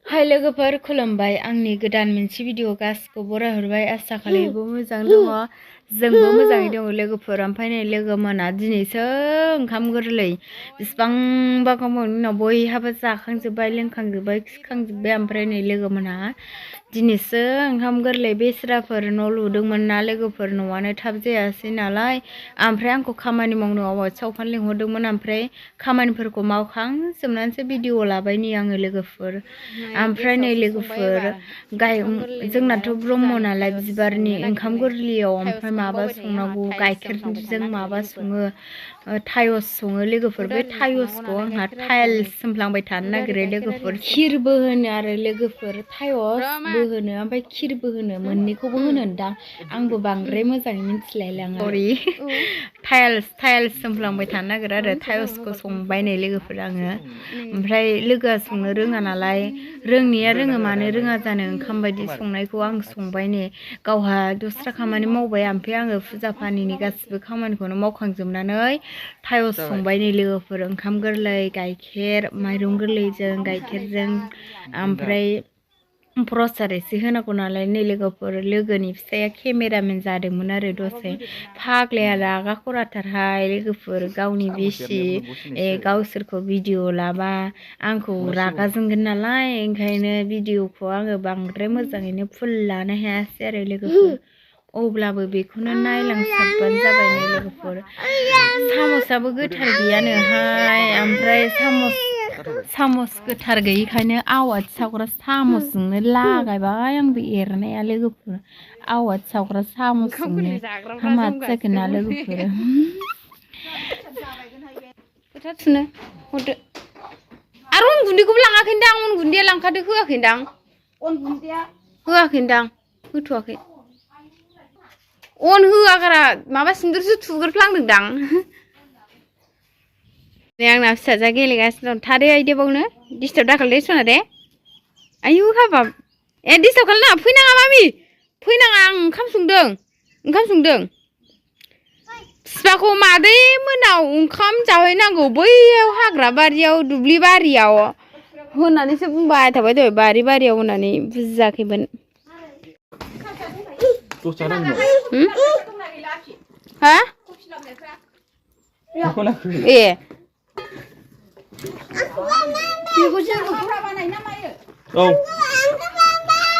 हाय लोगोफोर खुलुमबाय आंनि गोदान मोनसे भिडिअ गासिखौ बरायहरबाय आसा खालामो मोजां दङ जोंबो मोजाङै दङ लोगोफोर ओमफ्राय नै लोगो मोना दिनैसो ओंखाम गोरलै बिसिबांबा गोबावनि उनाव बयहाबो जाखांजोब्बाय लोंखांजोब्बाय खिखांजोब्बाय ओमफ्राय नै लोगो मोना दिनैसो ओंखाम गोरलै बेस्राफोर न' लुदोंमोन ना लोगोफोर न'आनो थाब जायासै नालाय ओमफ्राय आंखौ खामानि मावनो आवाज सावफान लिंहरदोंमोन ओमफ्राय खामानिफोरखौ मावखांजोबनानैसो भिडिअ लाबाय नै आङो लोगोफोर ओमफ्राय नै लोगोफोर जोंनाथ' ब्रह्म नालाय बिबारनि ओंखाम गोरलैयाव ओमफ्राय माबा संनांगौ गाइखेरजों माबा सङो थायस सङो लोगोफोर बे थायसखौ आंहा टाइल्स सोमफ्लांबाय थानो नागिरो लोगोफोर खिरबो होनो आरो लोगोफोर थायसबो होनो ओमफ्राय खिरबो होनो मोननैखौबो होनो दां आंबो बांद्राय मोजाङै मिथिलायलाङा सरि टाइल्स सोमफ्लांबाय थानो नागिरो आरो थायसखौ संबाय नै लोगोफोर आङो ओमफ्राय लोगोआ संनो रोङा नालाय रोंनाया रोङो मानो रोङा जानो ओंखाम बायदि संनायखौ आं संबाय नै गावहा दस्रा खामानि मावबाय ओमफ्राय आङो फुजा पानिनि गासिबो खामानिखौनो मावखांजोबनानै थायस संबाय नै लोगोफोर ओंखाम गोरलै गाइखेर माइरं गोरलैजों गाइखेरजों ओमफ्राय प्रसाद एसे होनांगौ नालाय नै लोगोफोर लोगोनि फिसाया केमेरामेन जादोंमोन आरो दसे फाग्लाया रागा खराथारहाय लोगोफोर गावनि बिसि गावसोरखौ भिडिअ लाबा आंखौ रागा जोंगोन नालाय ओंखायनो भिडिअखौ आङो बांद्राय मोजाङैनो फुल लानो हायासै आरो लोगोफोर अब्लाबो बेखौनो नायलांसाबबानो जाबाय नै लोगोफोर साम'साबो गोथार गैयानोहाय ओमफ्राय साम'स गोथार गैयिखायनो आवाज सावग्रा साम'सजोंनो लागायबाय आंबो एरनाया लोगोफोर आवाज सावग्रा साम'सजोंनो हामा जागोन ना लोगोफोर खोथा थुनो हरदो आरो अन गुन्दैखौबो लाङाखैदां अन गुन्दैया लांखादो होआखैदां अन गुन्दैया होआखैदां होथ'वाखै अन होआगारा माबा सिन्दुरसो थुग्रोफ्लांदोंदां नै आंना फिसाजोआ गेलेगासिनो दं थादो आइदो बावनो डिस्टार्ब दाखालै सना दे आयु हाबाब डिस्टार्ब खालामनाङा फैनाङा मामि फैनाङा आं ओंखाम संदों बिफाखौ मादै मोनाव ओंखाम जाहैनांगौ बैयाव हाग्रा बारियाव दुब्लि बारियाव होननानैसो बुंबाय थाबाय दहाय बारियाव होननानै बुजियाखैमोन हा ए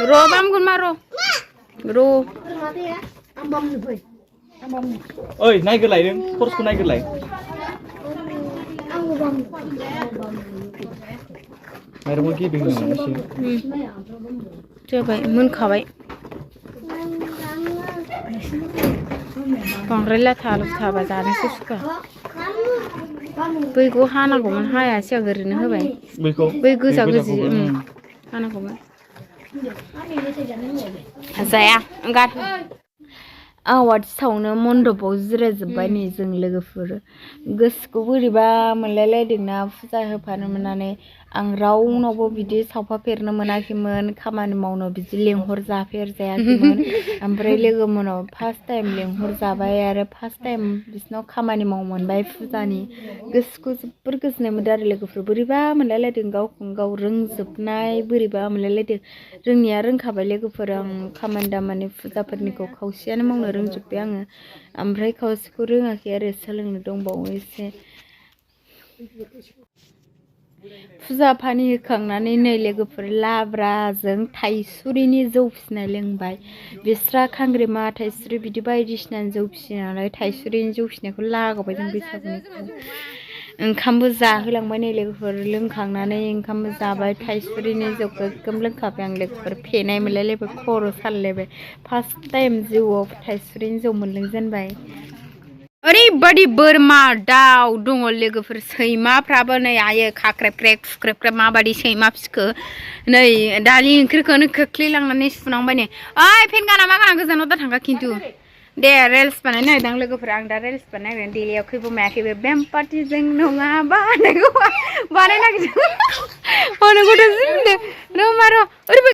र' बामगोन मा र' ओइ नायगोरलाय नों खरसखौ नायगोरलाय माइरंआ गेबें नामा एसे जाबाय मोनखाबाय बांद्राय लाथा लुथाबा जानोसो सुखुवा बैखौ हानांगौमोन हायासै आं ओरैनो होबाय बै गोजा गोजि हानांगौमोन जाया गार आवाज सावनो मन्दपाव जिरायजोब्बाय नै जों लोगोफोर गोसोखौ बोरैबा मोनलायलायदोंना फुजा होफानो मोननानै आं रावनावबो बिदि सावफाफेरनो मोनाखैमोन खामानि मावनो बिदि जायाखैमोन ओमफ्राय लोगो मोनाव फार्स्ट टाइम लेंहरजाबाय आरो फार्स्ट टाइम बिसिनाव खामानि मावमोनबाय फुजानि गोसोखौ जोबोर गोजोननाय मोनदों आरो लोगोफोर बोरैबा मोनलायलायदों गावखौनो गाव रोंजोबनाय बोरैबा मोनलायलायदों रोंनाया रोंखाबाय लोगोफोर आं खामानि दामानि फुजाफोरनिखौ खावसेयानो मावनो रोंजोब्बाय आङो ओमफ्राय खावसेखौ रोङाखै आरो सोलोंनो दंबावो एसे फुजा पानि होखांनानै नै लोगोफोर लाब्राजों थाइसुरिनि जौ फिसिनाय लोंबाय बिस्रा खांग्रेमा थाइसुरि बिदि बायदिसिना जौ फिसियो नालाय थाइसुरिनि जौ फिसिनायखौ लागावबाय जों बैसागुनिखौ ओंखामबो जाहोलांबाय नै लोगोफोर लोंखांनानै ओंखामबो जाबाय थाइसुरिनि जौ गोग्गोम लोंखाबाय आं लोगोफोर फेनाय मोनलायलायबाय खर' सालायलायबाय फार्स्ट टाइम जिउआव थाइसुरिनि जौ मोनलोंजेनबाय ओरैबायदि बोरमा दाउ दङ लोगोफोर सैमाफ्राबो नै आयो खाख्रेबख्रेब खुख्रेबख्रेब माबायदि सैमा फिसिखो नै दालि ओंख्रिखौनो खोख्लैलांनानै सुनांबाय नै ओइ फेन गाना मा गाना गोजानाव दा थांखा खिन्थु दे रिल्स बानायनो नागिरदां लोगोफोर आं दा रिल्स बानायनो नागिरदों देलायाखैबो मायाखैबो बेमपार्टिजों नङाबा बानायनो नागिरदों नंगौथ'